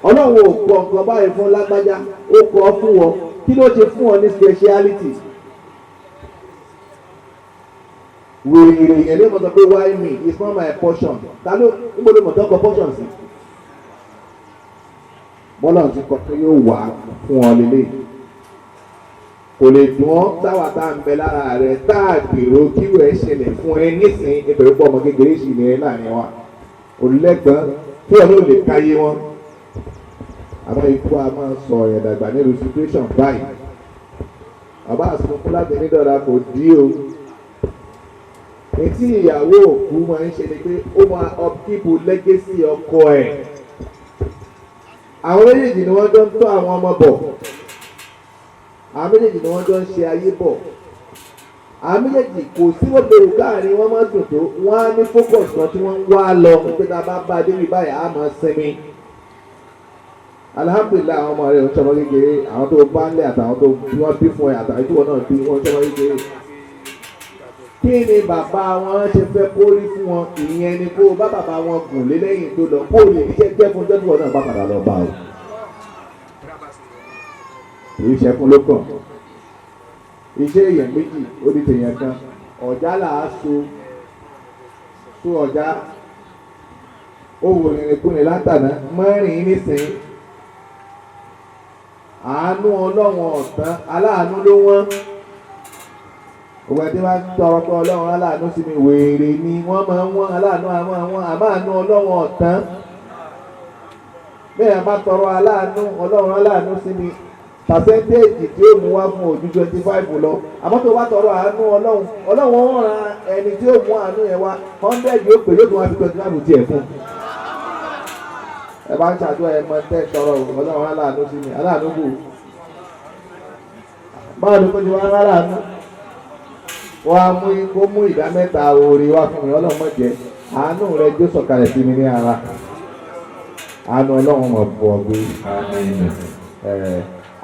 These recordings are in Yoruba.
Ọlọ́run ò kọ nǹkan báyìí fún lágbájá, ó kọ fún wọn. Kí ló ṣe fún ọ ní speciality? Wèrè yẹn ló mọ̀ sọ pé, "Why me? It's not my portion." Ta ló níbo ló mọ̀ tó kọ portion sí? Bọ́lá ti kọ pé yóò wà fún ọ lélẹ̀, kò lè dùn ọ́. Táwa tá à ń bẹ lára rẹ, tá a gbèrò kíwò ẹ ṣẹlẹ̀ fún ẹ nísìnyí, nítorí pé ọmọ kékeré sì ní ẹ láàrin wa, olùlẹ́gbọ̀n tí wọn ò lè káyé wọn. Àmọ́ ikú a máa sọ ọ̀yàn dàgbà nílùú situation báyìí. Bàbá àsunkún láti nídọ̀ra kò dí o. Etí ìyàwó òkú máa ń ṣe ni pé ó máa upkeep legacy ọkọ ẹ̀. Àwọn méjèèjì ni wọ́n jọ ń tọ́ àwọn ọmọ bọ̀, àwọn méjèèjì ni wọ́n jọ ń ṣe ayé bọ̀. Àwọn méjèèjì, kò sí gbogbo káàrin wọn máa dùn tó, wọ́n á ní focus kan tí wọ́n ń wá lọ pé tá a bá bá a débi báyìí, á máa sinmi. Alhamdulillahi, àwọn ọmọ rẹ̀ ń sọmọ kékeré. Àwọn tó bá ń lẹ̀ àtàwọn tó wọ́n bí fún ẹ àtàwọn tí wọ́n náà bí, wọ́n ń sọmọ kékeré. Kí ni bàbá wọn ṣe fẹ́ kó rí fún wọn? Ìyẹn ni kó bá bàbá wọn gùn lé lẹ́yìn tó lọ, kó lè níṣẹ́ jẹ́ fún jọ́dún wọn náà bá padà lọ bá o. Èyí ṣẹ́kún ló kàn. Iṣẹ́ èèyàn méjì ó di tèèyàn kan. Ọ̀já là á so so ọ̀já. Ó wò rìnrìnkúrìn látàná mọ́rin nísìnyí. Àánú Ọlọ́run ọ̀tán, aláàánú ló wọ́n. Òwe tí wọ́n tọrọ pé Ọlọ́run aláàánú sí mi, wèrè ni wọ́n máa ń wọ́n aláàánú. Àwọn àmọ́ àánú Ọlọ́run ọ̀tán. Bẹ́ẹ̀ bá tọrọ aláàánú, Ọlọ́run aláàánú sí mi, percentage tí ó mú wá fún ojú 25 lọ. Àmọ́ tó bá tọrọ àánú Ọlọ́run, Ọlọ́run ó ràn ẹni tí ó mú àánú yẹn wá. 100 yóò pè, yóò tún wá fi 25 tiẹ̀ fún. Ẹ bá ń ṣàdúrà, ẹ mọ tẹ́ tọrọ. Ọlọ́run aláàánú sí mi, aláàánú kù. Báwo ni kò ti wá aláàánú wọ́n á mú kó mú ìdá mẹ́ta oore wá fún mi? Ọlọ́run mọ̀ jẹ́ àánú rẹ jó sọ̀kalẹ̀ sí mi ní ara. Àánú Ọlọ́run mọ̀ bọ̀ gbé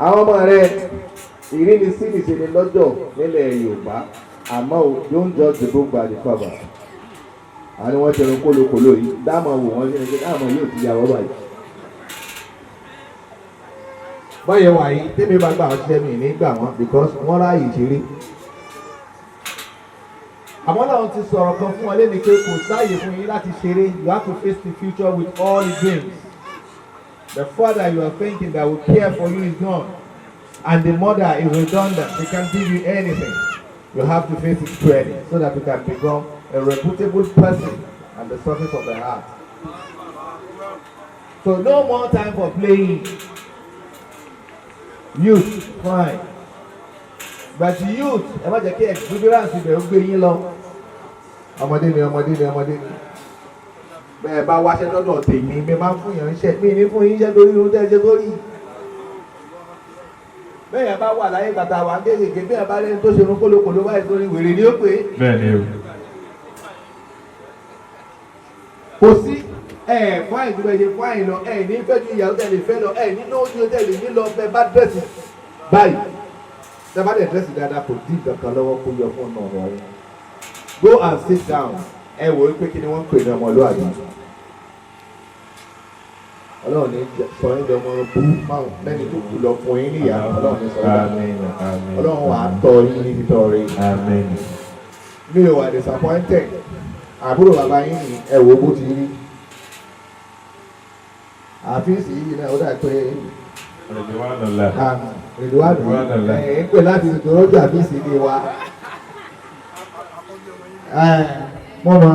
àwọn ọmọ rẹ. Ìrínisí nìṣe ni lọ́jọ́ nílẹ̀ Yorùbá. Àmọ́ o, don't judge the book by the cover. Àwọn ni wọ́n ṣe irun kólókòló yìí, dáàmú wò wọ́n ṣe ni pé dáàmú yóò ti yà wọ́n báyìí. Báyẹn wà yìí, tèmi bá gbà wọ́n ṣiṣẹ́, mi ní gbà wọ́n because wọ́n ráàyè ṣeré. Àmọ́ náà ti sọ̀rọ̀ kan fún wọn lẹ́ni pé kò sáàyè fún yín láti ṣeré. You have to face the future with all the dreams. The father you are thinking that will care for you is gone, and the mother is redundant. They can't give you anything. You have to face it squarely so that you can become a reputable person on the surface of the earth. So no more time for playing. Youth, fine, but youth, ẹ má jẹ́ kí exuberance ibẹ̀ ó gbé yín lọ. Ọmọdé ni, ọmọdé ni, ọmọdé ni. Bẹ́ẹ̀ bá wáṣẹ́ lọ́dọ̀ tèmi, mi máa ń fún yàn iṣẹ́ mi ní fún yín iṣẹ́ torí irun tẹ́ ẹ ṣe sórí. Bẹ́ẹ̀ yẹn bá wà láyé bàtà wà ń kéékèèké, bẹ́ẹ̀ bá lẹ́ni tó ṣe irun kólókòló báyìí sórí, wèrè ni ó pè é. Bẹ́ẹ̀ ni o. Kò sí ẹ fine ju bẹ́ẹ̀ ṣe fine lọ. Ẹ ní fẹ́ ju ìyàwó tẹ̀lé fẹ́ lọ, ẹ ní lójú tẹ̀lé ní lọ. Fẹ́ bá dress báyìí, tẹ́ bá dẹ̀ dress dáadáa, kò dín kankan lọ́wọ́ kó yọ fún ọ̀nà ọ̀rọ̀ yẹn. Go and sit down. Ẹ wò ó pé kí ni wọ́n ń pè ní ọmọlúwàbí. Ọlọ́run ní sọ yín dọmọ bú máwùn lẹ́ni tó kù lọ fún yín níyà. Ọlọ́run ní sọ yín dọmọ. Àmín, àmín. Ọlọ́run wàá tọ́ yín ní títọ́ rí. Àmín. Mi ò wà disappointed. Àbúrò bàbá yín ní, ẹ wò ó bó ti rí. Àfíìsì yìí náà, ó dà pé Ridwanullah. Rìdíwánù Ridwanullah. ẹ̀ ń pè láti ìtòrọ́jù àfíìsì ní wa mọ́mọ́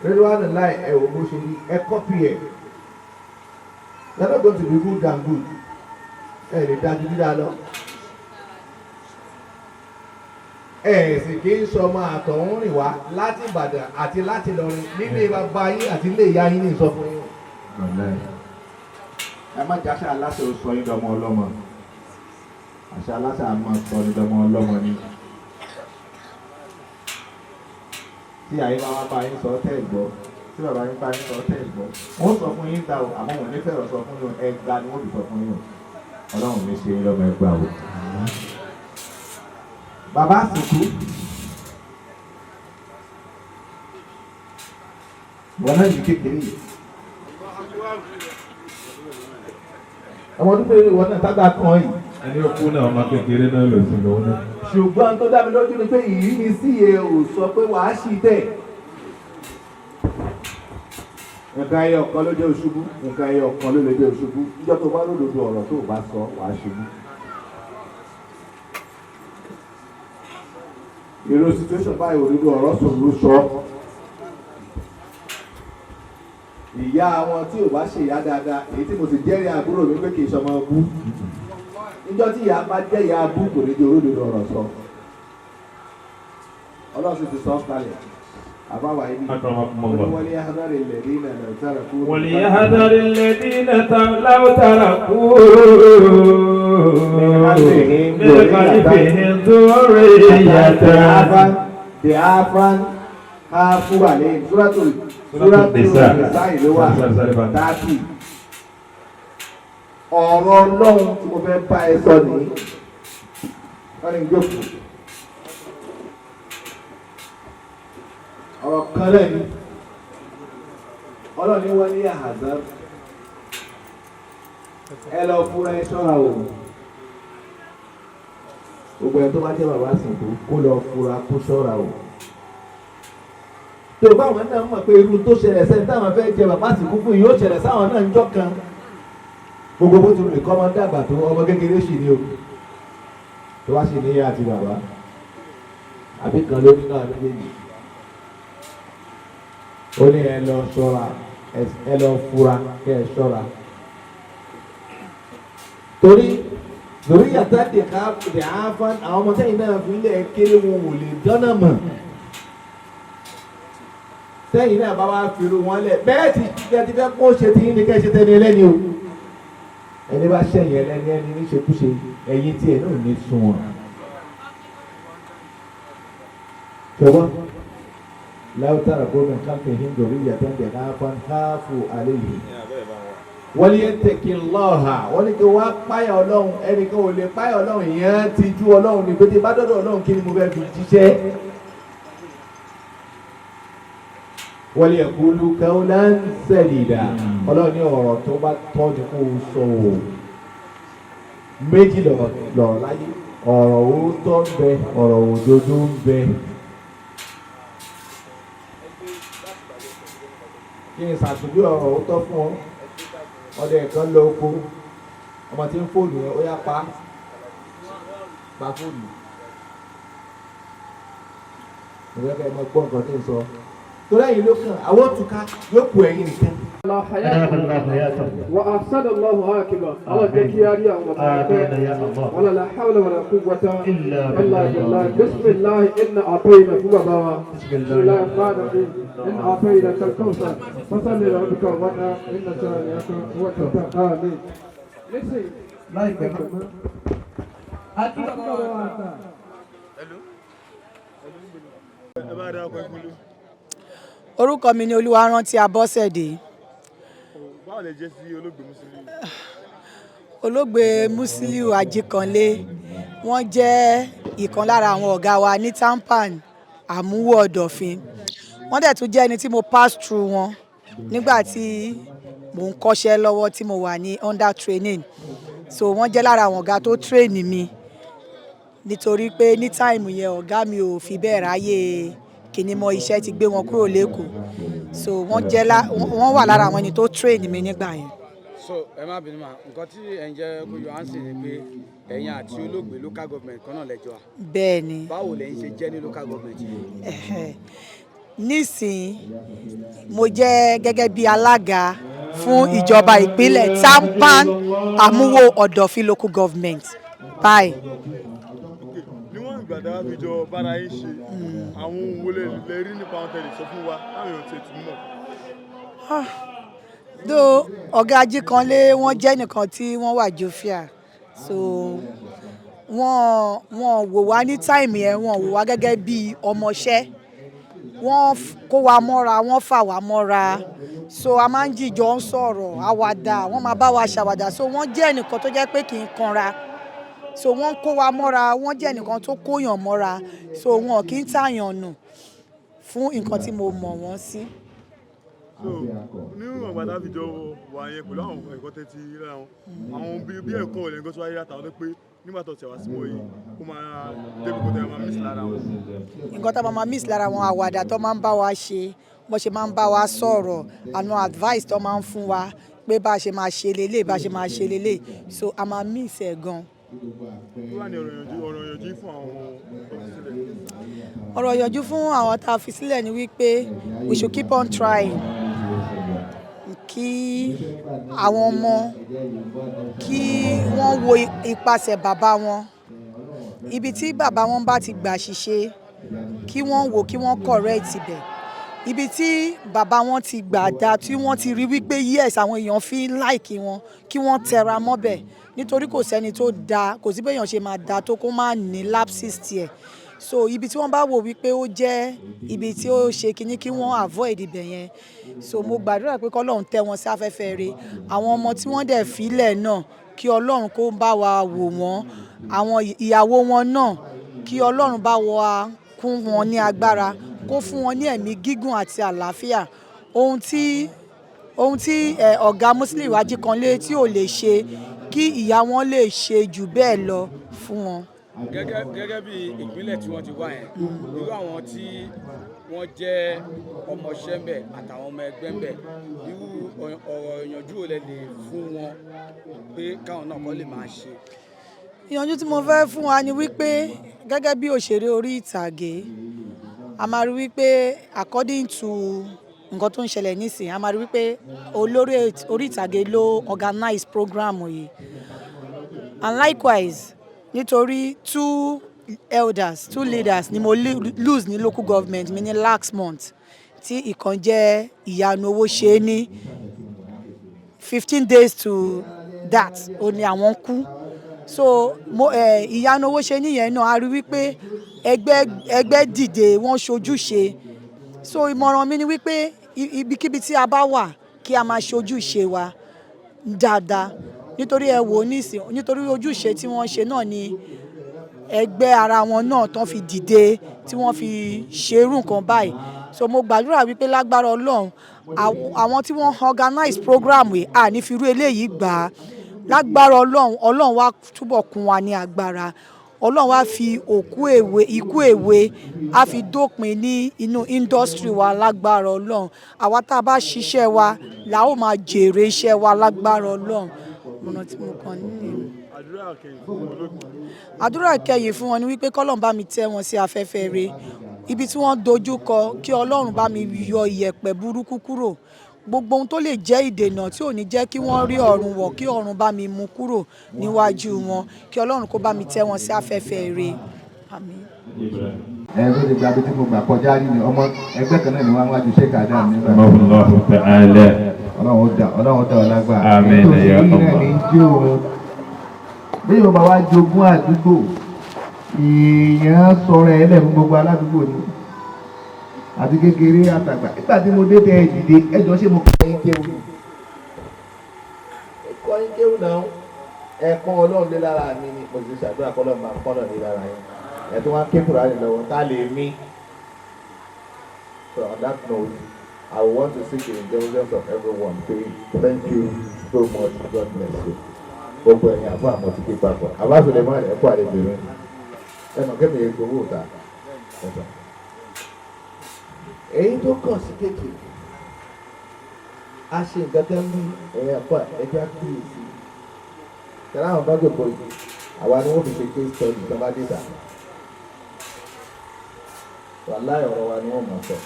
Rìdíwánù láì. Ẹ wò bó ṣe rí, ẹ copy ẹ̀. You are not going to be good than good. Ẹ lè dájú dídá lọ. Ẹ sì kì í sọmọ àtọ̀hún rìn wá láti Ìbàdàn àti láti Ìlọrin nílé bàbá yín àti ilé ìyá yín ní ìsọfún yín. Wallahi. Ẹ má jẹ́ àṣà aláṣẹ ò sọ yín dọmọ ọlọ́mọ. Àṣà aláṣẹ àmọ́ sọ yín dọmọ ọlọ́mọ ni. Tí àyè bá wá bá yín sọ tẹ́ ẹ̀ gbọ́, tí bàbá yín bá yín sọ tẹ́ ẹ̀ gbọ́, wọ́n sọ fún yín ta o, àmọ́ wọn ò ní fẹ́ràn sọ fún yín o. Ẹgbàá ni wọ́n fi sọ fún yín o. Ọlọ́run ní ṣe yín lọ́mọ ẹgbàá o. Bàbá àsìkú wọn náà yìí kékeré yìí. Ọmọ ọdún mélòó ìwọ náà tágbà kan yìí? Ẹni ó kú náà, ọmọ kékeré náà lò sí lòun náà. Ṣùgbọ́n tó dá mi lójú ni pé ìrínisí yẹn ò sọ pé wàá ṣì tẹ̀. Nǹkan ẹyọ kan ló jẹ́ òṣùbù, nǹkan ẹyọ kan ló lè jẹ́ òṣùbù. Níjọ́ tó bá lòdòdó ọ̀rọ̀ tó bá sọ, wàá ṣubú. Irú situation báyìí, òdodo ọ̀rọ̀ sòrò sọ. Ìyá wọn tí ò bá ṣe ìyá dáadáa, èyí tí mo sì jẹ́rìí àbúrò mi pé kì í ṣọmọ bú, níjọ́ tí ìyá bá jẹ́ ìyá abú, kò ní jẹ́ olódodo ọ̀rọ̀ sọ. Ọlọ́run sì ti sọ ọ́ kalẹ̀ àbáwá ibi. Akramakumullah. وليحذر الذين لو تركوا وليحذر الذين لو تركوا من من خلفهم ذرية ضعافا خافوا عليهم. Suratul Suratul Nisa. Nisa ìlú wa 30. Ọ̀rọ̀ Ọlọ́run tí mo fẹ́ bá ẹ sọ nìyí. Wọ́n ní jókòó. Ọ̀rọ̀ kan lẹ́nu. Ọlọ́run ní wọ́n ní àhàzá. Ẹ lọ fúnra ẹ ṣọ́ra o. Gbogbo ẹni tó bá jẹ́ bàbá àsìkò, kó lọ fura, kó ṣọ́ra o. Tó báwọn náà mọ̀ pé irú tó ṣẹlẹ̀ sẹ́ni táwọn fẹ́ jẹ bàbá àsìkò fún yìí, yóò ṣẹlẹ̀ sáwọn náà ń jọ́ kan. Gbogbo bó ti rìn kọ́ ọmọ dàgbà tó, ọmọ kékeré sì ni o. Tó wá sì níyà àti bàbá, àbí kan ló ní náà méjèèjì, ó ní ẹ lọ ṣọ́ra, ẹ lọ fura, kẹ́ ẹ ṣọ́ra, torí lórí yàtá dèkà dèáfà, àwọn ọmọ sẹ́yìn náà fi ilẹ̀ kéré, wọn ò lè dánà mọ̀. Sẹ́yìn náà bá wá fi irú wọn lẹ̀ bẹ́ẹ̀ ti ẹ ti fẹ́ kó ṣe ti yín ni kẹ́ ṣe tẹ́ni ẹlẹ́ni o. Ẹni bá ṣẹ̀yìn ẹlẹ́ni, ẹni níṣekúṣe, ẹ̀yìn tiẹ̀ náà ní sunwọ̀n. Ṣùgbọ́n لو تركوا من خلفهم ذرية ضعافا خافوا عليهم وليتق الله. Wọ́n ní kí wọ́n á páyà Ọlọ́run. Ẹnìkan ò lè páyà Ọlọ́run, ìyẹn ti jú Ọlọ́run ní pété bá dọ́dọ̀ Ọlọ́run, kí ni mo fẹ́ fi jíṣẹ́? وليقولوا قولا سديدا. Ọlọ́run ní ọ̀rọ̀ tó bá tọ́ ni kó o sọ o. Méjì lọ̀rọ̀ láyé: ọ̀rọ̀ òótọ́ ń bẹ, ọ̀rọ̀ òdodo ń bẹ. Kí n ṣàtúnjú ọ̀rọ̀ òótọ́ fún ọ. Ọdẹ kan lọ oko, ọmọ tí ń fóònù yẹn, ó yá, pa pa fóònù. Mo fẹ́ kẹ́ ẹ máa gbọ́ nǹkan tí ń sọ, torí ẹ̀yin ló kàn, àwọn òtúká yóò kù ẹ̀yin nìkan. الله حياته وأحسن الله عاقبة. الله jẹ́ kí á rí àwọn bàbá آمين pẹ́. يا الله. ولا لا حول ولا قوة إلا إلا بالله. بالله. بسم الله إنا أعطينا fún bàbá wa. بسم بسم الله. الله الرحمن الرحيم. إنا أعطيناك الكوثر فصل لربك وانحر إن شانئك هو الأبتر. آمين. Nísìnyí Láìpẹ́ mọ́. àti bàbá wa àgbà. Orúkọ mi ni Olúwarántí Abọ́sẹ̀dé. Báwo lè jẹ́ sí olóògbé Musiliu? Olóògbé Musiliu Ajíkanlé, wọ́n jẹ́ ìkan lára àwọn ọ̀gá wa ní Tampan Àmúwò Ọ̀dọ̀fin. Wọ́n dẹ̀ tún jẹ́ ẹni tí mo pass through wọn nígbà tí mò ń kọ́ṣẹ́ lọ́wọ́, tí mo wà ní under training. So wọ́n jẹ́ lára àwọn ọ̀gá tó train mi, nítorí pé ní time yẹn, ọ̀gá mi ò fi bẹ́ẹ̀ ráyè kíní mọ́, iṣẹ́ ti gbé wọn kúrò lẹ́kọ̀ọ́. So wọ́n wà lára àwọn ẹni tó train mi nígbà yẹn. So ẹ má bínú mà, nǹkan tí ẹ̀ ń jẹ́ kó yọ ánsì ni pé ẹ̀yin àti olóògbé, local government kan náà lẹ́jọ́ wa. Bẹ́ẹ̀ ni. Báwo lẹ́yìn ṣe jẹ́ ní local government yìí? Ẹ̀hẹ̀. Nísìnyí, mo jẹ́ gẹ́gẹ́ bí alága fún ìjọba ìpínlẹ̀ Tampan Àmúwò Ọ̀dọ̀fin Local Government báyìí. Níwọ̀n ìgbà tá a fi jọ bára yín ṣe, àwọn ohun wo lè rí nípa àwọn tẹ̀lé sọ fún wa táwọn èèyàn ti tún mọ̀? Dó ọ̀gá Ajíkanlé, wọ́n jẹ́ nìkan tí wọ́n wà jovial. So wọ́n wò wá ní time yẹn, wọ́n wò wá gẹ́gẹ́ bí ọmọọṣẹ́. Wọ́n kó wa mọ́ra, wọ́n fà wá mọ́ra. So a máa ń jìjọ ń sọ̀rọ̀ àwàdà, wọ́n máa bá wa ṣàwàdà. So wọ́n jẹ́ ẹnìkan tó jẹ́ pé kì í kanra. So wọ́n kó wa mọ́ra, wọ́n jẹ́ ẹnìkan tó kóyàn mọ́ra. So wọn kì í tàyàn nù fún nǹkan tí mo mọ̀ wọ́n sí. So níwọ̀n ìgbà tá a fi jọ wà yẹn pẹ̀lú àwọn ẹ̀kọ́ tẹ́ ti rí lára wọn, àwọn bí ẹ̀kọ́ ò lẹ́yìn tó wáyé látàwọn tó pé nígbà tó tẹ̀ wá sí mọ́ yìí, ó máa débi kó tẹ̀ máa miss lára wọn. Nǹkan tá a máa miss lára wọn, àwàdà tó máa ń bá wa ṣe, bó ṣe máa ń bá wa sọ̀rọ̀, àwọn advice tó máa ń fún wa pé bá a ṣe máa ṣe lélẹ̀, bá a ṣe máa ṣe lélẹ̀. So a máa miss ẹ̀ gan. Kí wàá ní ọ̀rọ̀ ìyànjú fún àwọn tó fi sílẹ̀? Ọ̀rọ̀ ìyànjú fún àwọn tá a fi sílẹ̀ ni wípé we should keep on trying, kí àwọn ọmọ kí wọ́n wo ipasẹ̀ bàbá wọn, ibi tí bàbá wọn bá ti gbà ṣiṣẹ́, kí wọ́n wò, kí wọ́n correct ibẹ̀. Ibi tí bàbá wọn ti gbà dá, tí wọ́n ti rí wípé yes, àwọn èèyàn fi ń like wọn, kí wọ́n tẹra mọ́bẹ̀, nítorí kò sẹ́ni tó dáa, kò sí béèyàn ṣe máa dáa tó kó má ní lapses tiẹ̀. So ibi tí wọ́n bá wò wípé ó jẹ́ ibi tí ó ṣe kinní, kí wọ́n avoid ibẹ̀ yẹn. So mo gbàdúrà pé kọ́lọ́run tẹ́ wọn sí afẹ́fẹ́ rere. Àwọn ọmọ tí wọ́n dẹ̀ filẹ̀ náà, kí Ọlọ́run kó bá wa wò wọ́n. Àwọn ìyàwó wọn náà, kí Ọlọ́run bá wa kún wọn ní agbára, kó fún wọn ní ẹ̀mí gígùn àti àlàáfíà. Ohun tí ọ̀gá Musiliu Ajíkanlé tí ò lè ṣe, kí ìyá wọn lè ṣe jù bẹ́ẹ̀ lọ fún wọn. Gẹ́gẹ́ bí ìpínlẹ̀ tí wọ́n ti wá yẹn, irú àwọn tí wọ́n jẹ́ ọmọọṣẹ́ ń bẹ̀ àtàwọn ọmọ ẹgbẹ́ ń bẹ̀, irú ọ̀rọ̀ ìyànjú wo lẹ lè fún wọn pé káwọn náà kọ́ lè máa ṣe? Ìyànjú tí mo fẹ́ fún wa ni wípé gẹ́gẹ́ bí òṣèré orí ìtàgé, a máa rí wípé according to nǹkan tó ń ṣẹlẹ̀ nísìnyí, a máa rí wípé olórí orí ìtàgé ló organize program yìí. And likewise, nítorí two elders, two leaders ni mo lose ní local government mi ní last month, tí ìkan jẹ́ Ìyanu Owó ṣe é ní 15 days to that ó ní àwọn kú. So mo Ìyanu Owó ṣe níyẹn náà, a rí wípé ẹgbẹ́ dìde, wọ́n ṣojúṣe. So ìmọ̀ràn mi ni wípé ibikíbi tí a bá wà, kí a máa ṣojúṣe wa dáadáa, nítorí ẹ wò ó nísìn, nítorí ojúṣe tí wọ́n ṣe náà ni ẹgbẹ́ ara wọn náà tán fi dìde, tí wọ́n fi ṣerú nǹkan báyìí. So mo gbàdúrà wípé lágbára Ọlọ́run, àwọn tí wọ́n organize program yìí, à ní fi irú eléyìí gbà á. Lágbára Ọlọ́run, Ọlọ́run wá túbọ̀ kún wa ní agbára. Ọlọ́run wá fi òkú èwe, ikú èwe á fi dópin ní inú industry wa. Lágbára Ọlọ́run, àwa tá a bá ṣiṣẹ́ wa la ó máa jèrè iṣẹ́ wa lágbára Ọlọ́run. Ọ̀nà tí mo kàn ní nìyẹn. Àdúrà kẹyìn fún olóògbé. Àdúrà kẹyìn fún wọn ni wípé kọ́lọ́run bá mi tẹ́ wọn sí afẹ́fẹ́ rere. Ibi tí wọ́n dojú kọ, kí Ọlọ́run bá mi yọ ìyẹ̀pẹ̀ burúkú kúrò. Gbogbo ohun tó lè jẹ́ ìdènà tí ò ní jẹ́ kí wọ́n rí ọ̀run wọ̀, kí ọ̀run bá mi mú kúrò níwájú wọn. Kí Ọlọ́run kó bá mi tẹ́ wọn sí afẹ́fẹ́ rere. Àmín. Ẹ tó ti gba bí tí mo gbà kọjá rí ni, ọmọ ẹgbẹ́ kan náà ni wọ́n wájú Sheikh Adam nígbà. Allahu ta'ala. Ọlọ́run ó dá ọ lágbà. Àmín, Ètò ya ìṣèlú náà Allah. ní jí òun. Bí yóò bá wá jogún àdúgbò, èèyàn sọ̀rọ̀ ẹ̀ lẹ̀ fún gbogbo aládùúgbò ni, àti kékeré àtàgbà. Nígbà tí mo dé tẹ ẹ dìde, ẹ jọ, ṣé mo kọ́ yín kéwù? Kọ́ yín kéwù náà, ẹ̀kan Ọlọ́run lé lára mi ni mo sì ṣàdúrà kọ́lọ́ máa kọ́lọ̀ lé lára yín. Ẹ̀ tó wá ké Kùránì lọ́wọ́ tá lè mí. So on that note, I want to seek the indulgence of everyone. Say thank you so much. God bless you. Gbogbo ẹ̀yin àbọ̀ àmọ́ ti ké papọ̀. Àbá Suleiman, ẹ̀kọ́ àlejò rẹ̀. Ẹ mọ̀ kémi gbowó ta. Ẹ̀sán. Èyí tó kàn sí kejì. A ṣe nǹkan tẹ́ ń bí ẹ̀yin àpá ẹja kíyèsí. Tẹ̀lé àwọn bá gbèbọ̀ yìí. Àwa ni wọ́n fi ṣe case study tó bá dé ta. Wàláì, ọ̀rọ̀ wa ni wọ́n mọ̀ sọ.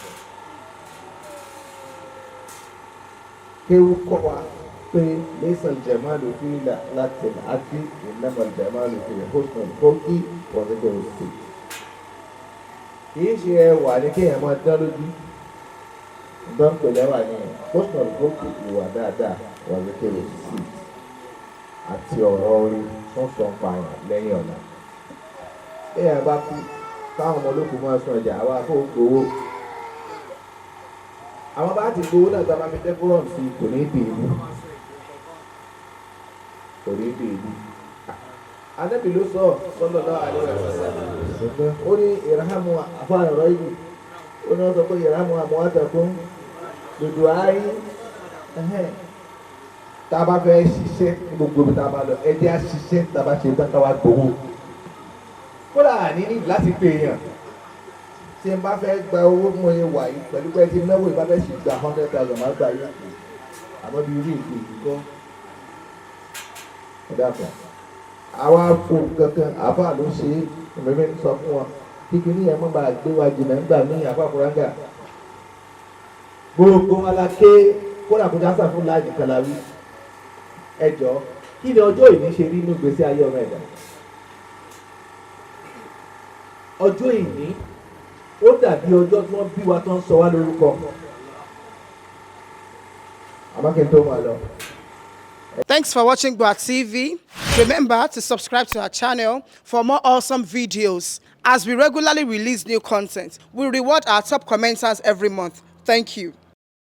Kéwú kọ́ wa pé ليس الجمال في láti àti إنما الجمال في حسن الخلق وذكر الست. Kìí ṣe ẹwà ní kéèyàn máa dán lójú. Nǹkan pè lẹ́wà ní حسن الخلق, ìwà dáadáa, وذكر الست, àti ọ̀rọ̀ orí tó ń sọ pààyàn lẹ́yìn ọ̀la. Kéèyàn bá kú, káwọn ọmọ olókùn máa sun ọjà, àwa kò gbowó. Àwọn bá ti gbowó náà, tá a máa fi decorum sí, kò ní dè é, kò ní dè é. Anábì ló sọ, صلى الله عليه وسلم, ó ní ارحموا àfáàrọ̀ yìí, ó ní wọ́n sọ pé ارحموا أمواتكم. Dòdò ayé ẹhẹ́n. Tá a bá fẹ́ ṣiṣẹ́ ní gbogbo ibi tá a bá lọ, ẹ jẹ́ á ṣiṣẹ́ tá a bá ṣe tán ká wá gbowó. Kódà àní ní láti pè èèyàn. Tí n bá fẹ́ gba owó mo ṣe wà yìí pẹ̀lú pé tí náwó ìbá fẹ́ sì gba 100,000 máa gbà yóò kù. Àmọ́ bí irú ìpè yìí kọ́. Ẹ dàpọ̀. Àwa kò kankan àáfàá ló ṣe é, ìmọ̀lẹ́ ń sọ fún wọn. Kíkiní yẹn mọ́ bá gbé wa jìnnà ńgbà míì àáfàá kúráńgà. Gbogbo wa la ké kódà kó jásà fún láàjì kàlàwí. Ẹ jọ kí ni ọjọ́ ìní ṣe rí inú ìgbésí ayé ọmọ ẹ̀dá? Ọjọ́ ìní ó dàbí ọjọ́ tí wọ́n bí wa tó ń sọ wá lórúkọ. Àmọ́ kí n tó máa lọ. Thanks for watching Gua TV. Remember to subscribe to our channel for more awesome videos. As we regularly release new content, we reward our top commenters every month. Thank you.